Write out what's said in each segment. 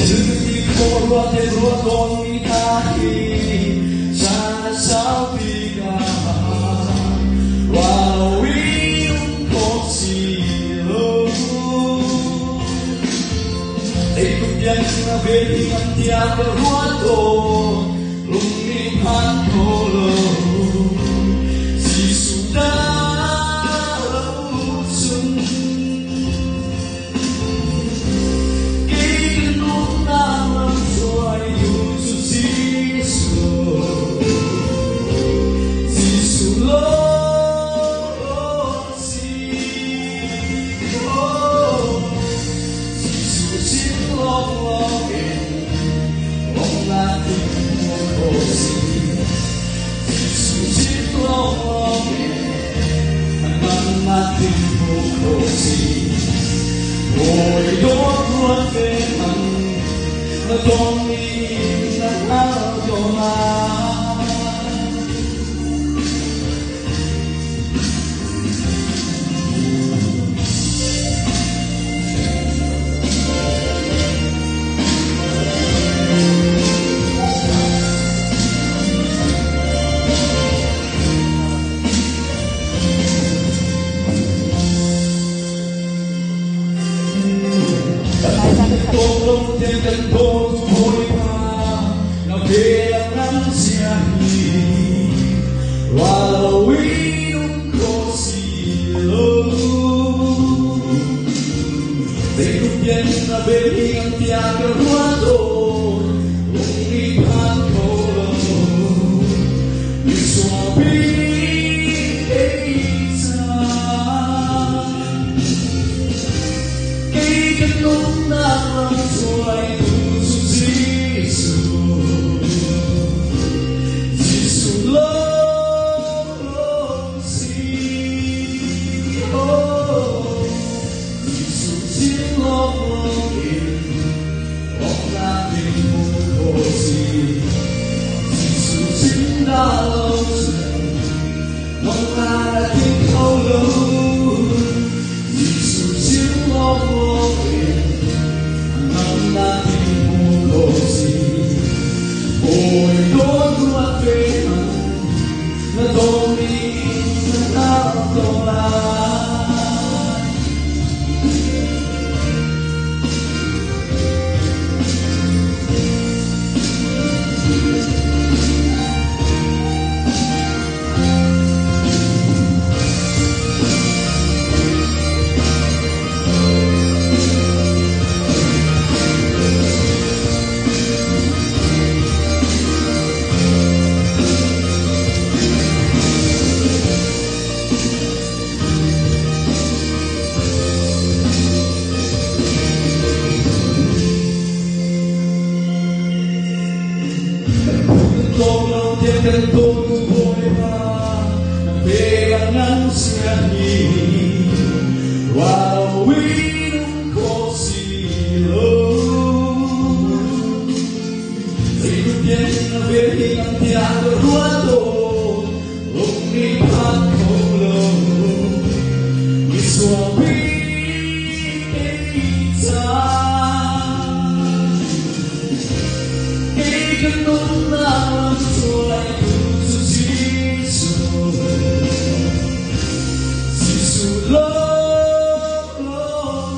Thil ka ti khawh rua te rua tawnmi hna hi caan a saupi ka ruah lo in um khawh si lo. Zeitluk tiang na vel hi ngam tiah ka ruat tawn, lung nih phan kho lo. Jesuh dah lo cun Kei ka nunnak lam hruaitu cu Jesuh, Jesuh lawng si. Oh, Jesuh sin lawnglawng in lawmhnak ding hmuh khawh si. Jesuh sin lawnglawng in nangmah ding hmuh khawh si. Bawi dawt ruat ve hmanh na dawtmi na hngal ko lai. Kan dawt Bawipa na vel a ngan zia hi ruah loin um khawh si lo. Zeitluk tiang na vel hi ngan tiah ka ruah tawn, lung nih phan kho lo. Misualpi kei ca. Kei ka nunnak lam hruaitu cu Jesuh. Jesuh lawng si. Oh, Jesuh sin lawnglawng in lawmhnak ding hmuh khawh si. Jesuh sin dah lo cun lawmhnak a tling kho lo. Jesuh sin lawnglawng in ngamnak ding hmuh khawh si. Bawi dawt ruat ve hmanh na dawtmi na hngal ko lai. Tlawm lo te kan dawtu Bawipa na vel a ngan sia hi ruah loin um khawh si lo. Zeitluk tiang na vel hi ngan tiah ka ruah tawn, lung nih phan kho lo. Misualpi kei ca Kei ka nunnak lam hruaitu cu Jesuh. Jesuh lawnglawng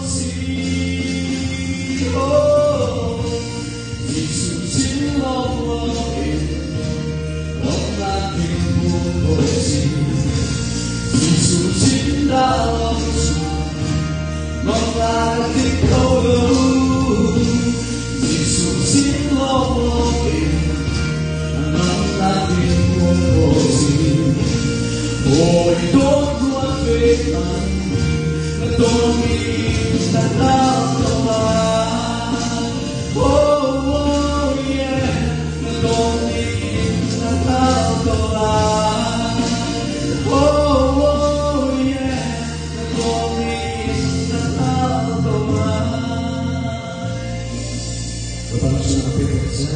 si. Oh, Jesuh sin lawnglawng in lawmhnak ding hmuh khawh si. Jesuh sin dah lo cu lawmhnak a tling kho lo. Jesuh sin lawnglawng in ngamnak ding hmuh khawh si. Bawi dawt ruat ve hmanh na dawtmi na hngal ko lai. Oh, oh, yeah, na dawtmi na hngal ko lai. Oh, oh, yeah, na dawtmi na hngal ko lai. Bapak cungah pek kan si.